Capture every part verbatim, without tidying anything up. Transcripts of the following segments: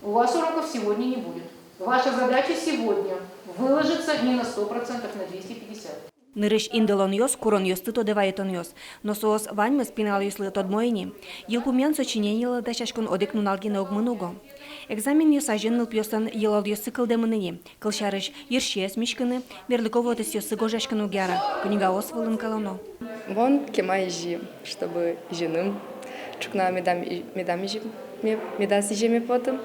У вас уроков сегодня не будет. Ваша задача сегодня выложиться не на сто процентов, на двести пятьдесят. Нырысь индылонъёс, куронъёсты тодэ вайытонъёс. Но соос ваньмыз пиналъёслы тодмо ини. Йылпумъян сочиненилы дасяськон одӥг нунал гинэ уг мыны уго. Экзаменъёс азьын нылпиослэн йылолъёссы кылдэмын ини. Кылсярысь, йырсиез миськыны, мерлыко вотэсъёссы гожъяськыны уг яра, книгаос вылын калоно. Мон кема изьи, чтобы изьыны. Ӵукна медам и-, медам изьы-, ме-, медаз изьеме поты.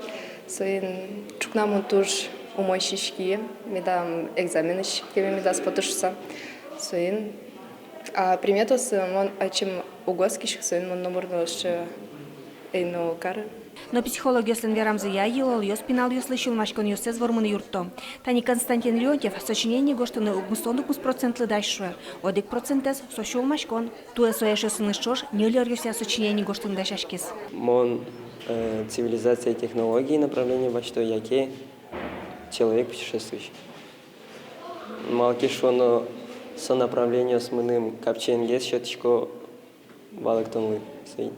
Соин ӵукна мон туж умой сиськи, медам экзаменысь кеме медаз поты шуса. Соин, а, приметаосы мон ачим уг оскиськы, соин мон номыр но ӧй но кары. Но психологъёслэн верамзыя, йылолъёс пиналъёслы сюлмаськонъёссэс вормыны юртто. Тани Константин Леонтьев сочинение гожтыны укмыстон укмыс процентлы дась шуэ. Одӥг процентэз со сюлмаськон. Туэ со эшъёсыныз ӵош ньыль ӧръёсъя сочинение гожтыны дасяськиз. Мон, э, цивилизация и технологии направление басьто яке человек путешествующий. Малы ке шуоно, со направлениос мыным капчиенгес сётӥсько валэктонлы, соин.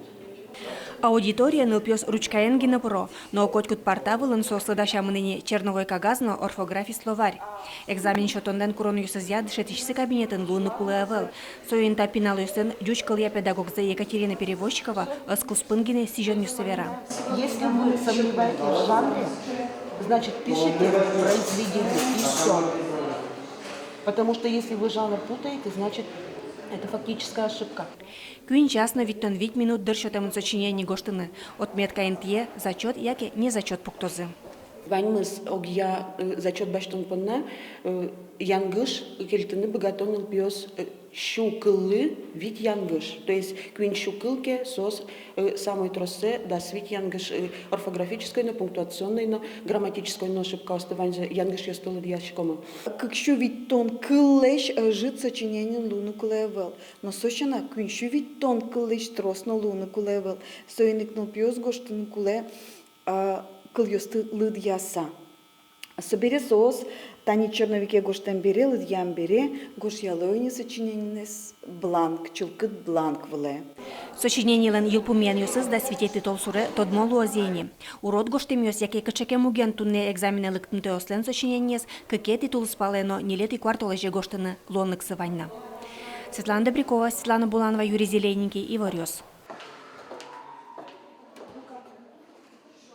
Аудиторие нылпиос ручкаен гинэ пыро, но котькуд парта вылын соослы дасямын ини черновой кагаз но орфографи словарь. Экзамен сётонлэн куронъёсызъя дышетӥсьсы кабинетын луыны кулэ ӧвӧл. Соин та пиналъёслэн ӟуч кылъя педагогзы Екатерина Перевозчикова ӧс куспын гинэ сӥзёнъёссэ вера. Если вы сомневаетесь в жанре, значит, пишите произведение и всё. Потому что если вы жанр путаете, значит, это фактическая ошибка. Куинь час но витьтон вить минут дыр сётэмын сочинение гожтыны. Отметка интые зачёт яке незачёт пуктозы. Ваньмыз огъя, э, зачёт басьтон понна, э, янгыш кельтыны быгато нылпиос, э, сю кыллы вить янгыш. То есть куинь сю кыл ке, соос, э, самой троссэ дас вить янгыш, э, орфографической но, пунктуационной но, грамматической но ошибкаосты ваньзэ янгышъёсты лыдъяськомы. Кык сю витьтон кыллэсь ӧжыт сочинениын луыны кулэ ӧвӧл. Но со сяна куинь сю витьтон кыллэсь трос но луыны кулэ ӧвӧл. Соин ик нылпиос гожтыны кулэ, а, кылъёсты лыдъяса. Собере соос тани черновике гожтэм бере, лыдъям бере гожъяло ини сочинениез бланк, чылкыт бланк вылэ. Сочиненилэн йылпумъянъёсыз дас витетӥ толсуре тодмо луозы ини. Урод гожтэмъёс яке кыӵе ке муген туннэ экзаменэ лыктымтэослэн сочинениез кыкетӥ тулыспалэ но ньылетӥ куартолэзе гожтыны луонлыксы вань на. Светлана Добрякова, Светлана Буланова, Юрий Зелененький, «Иворъёс».